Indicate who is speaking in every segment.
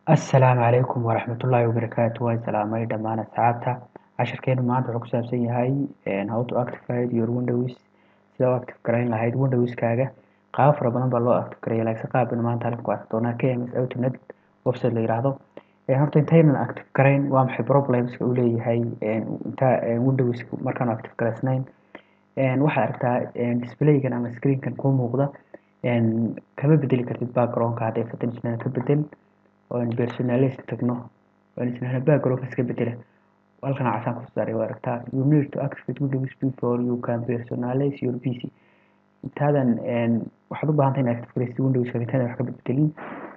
Speaker 1: Assalaamu calaykum waraxmatullaahi wabarakaatu. Waan salaamay dhammaan asxaabta. Casharkeenu maanta wuxuu ku saabsan yahay how to activate your Windows, sida u active garayn lahayd Windowskaaga. Qaabab fara badan baa loo active gareeya, laakiin qaab baynu maanta halkan ku arki doonaa KMS Autonet website la yiraahdo. Horta intaynan active garayn, waa maxay problemska uu leeyahay inta Windows markaan active garaysnayn? Waxaad aragtaa displaygan ama screenkan kuu muuqda, kama bedeli kartid backgroundka. Hadday fatan ka bedel oo aan personalize tagno oo aan isnahno backgroundka iska bedela, halkan casaan ku saaray, waa aragtaa: "You need to activate Windows before you can personalize your PC." Intaadan, waxaad u baahan tahay inaad active garaysid Windowska intaadan wax ka bedelin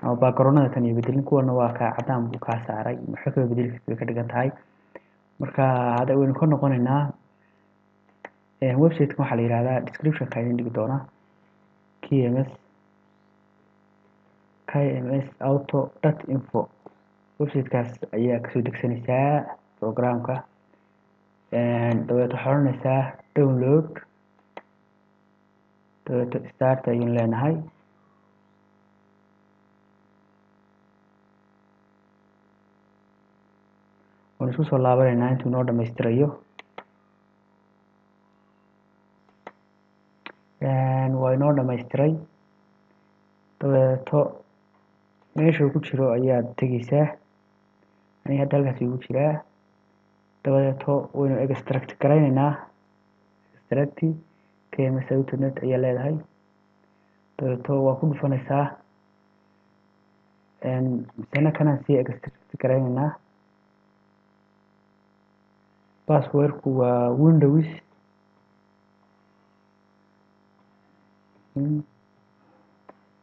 Speaker 1: ama backgroundada tan iyo bedelin. Kuwana waa kaa cadaan buu kaa saaray, waxba kama bedeli kartid bay ka dhigan tahay. Marka hadda waynu ka noqonaynaa website-kan. Waxaa la yihahdaa, description-ka idin dhigi doonaa, KMS auto.info. Website-kaas ayaa kasoo degsanaysaa programka. Dabeet waxaad odhanaysaa download, dabeeto start ayaynu leenahay. Waan isku soo laabanaynaa intuu inoo dhamaystirayo. Waa inoo dhamaystiray. Dabeeto meeshuu ku jiro ayaad tegeysaa. Aniga hadda halkaas igu jiraa. Dabadeeto waynu extract garaynaynaa. Extract KMS Autonet ayaa leedahay. Dabeeto waa ku dhufanaysaa. Misena kanaan sii extract garaynaynaa. Passwordku waa Windows.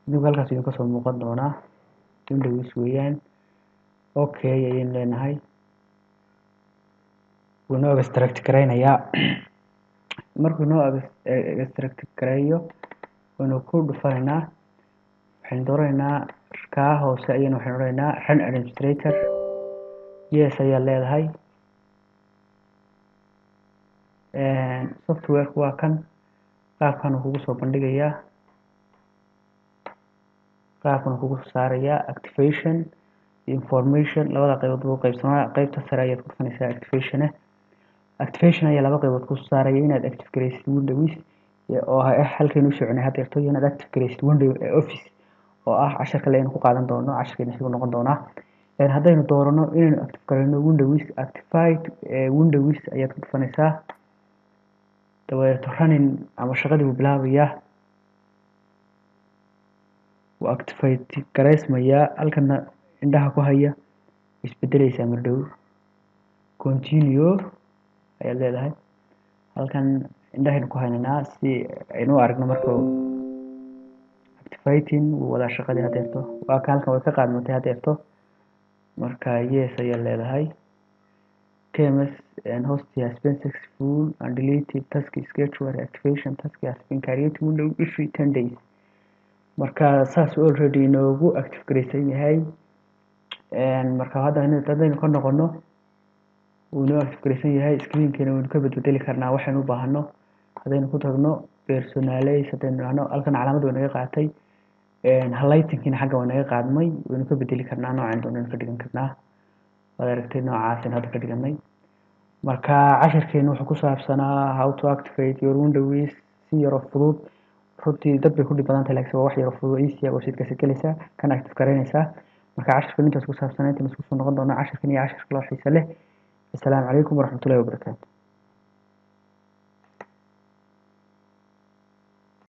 Speaker 1: Idinku halkaas idin kasoo muuqan doonaa, Windows weeyaan. Okay ayaynu leenahay. Wuu inoo extract garaynayaa. Markuu inoo extract gareeyo, waynu ku dhufanaynaa. Waxaynu dooranaynaa kaa hoose ayaynu, waxaynu odhanaynaa run administrator, yes ayaa leedahay. Softwareku waa kan, qaabkan uu kugu soo bandhigayaa, qaabkan uu kugu soo saarayaa. Activation information labada qaybood buu qaybsamaa. Qaybta sare ayaad ku dhufanaysaa, activation ah. Activation ayaa laba qaybood ku saaraya: inaad active garaysid Windows oo ah halkaynu u soconay haddeerto, iyo inaad active garaysid Windows Office oo ah cashar kale aynu ku qaadan doono, casharkeena xigu noqon doonaa. Haddaynu doorano inaynu active garayno Windows, activate Windows ayaad ku dhufanaysaa. Dabadeeto running ama shaqadii buu bilaabayaa, wuu activate garaysmayaa. Halkana indhaha ku haya, isbedeleysaa mardhow. Continue ayaad leedahay. Halkan indhahaynu ku haynaynaa si aynu u aragno markuu activating wuu wadaa shaqadii hadeerto. Waa ka halkan way ka qaadmatay hadeerto. Marka yes ayaad leedahay. KMS and host has been successful and deleted task schedule activation task has been created window every 10 days. Marka saas already inoogu active garaysan yahay. Marka hadda haddaynu ka noqono, wuu inoo active garaysan yahay. Screenkeena waynu ka bedbedeli karnaa waxaynu u baahano. Haddaynu ku tagno personalize, haddaynu dhahno, halkan calaamad way naga qaatay, highlightingkiina xagga waa naga qaadmay. Waynu ka bedeli karnaa, noocaan doonaynu ka dhigan karnaa. Waad aragtay, noocaasaynu hadda ka dhiganay. Marka casharkeenu wuxuu ku saabsanaa how to activate your Windows si yaroo fudud. Runtii dad bay ku dhib badan tahay, laakiin waa wax yaroo fudud, easy ah. Website-kaasi gelaysaa, kana active garaynaysaa. Marka casharkeenu intaas ku saabsanaa. Intaan isku soo noqon doonaa casharkan iyo cashar kaloo xiise leh. Assalaamu calaykum waraxmatullahi wabarakaatu.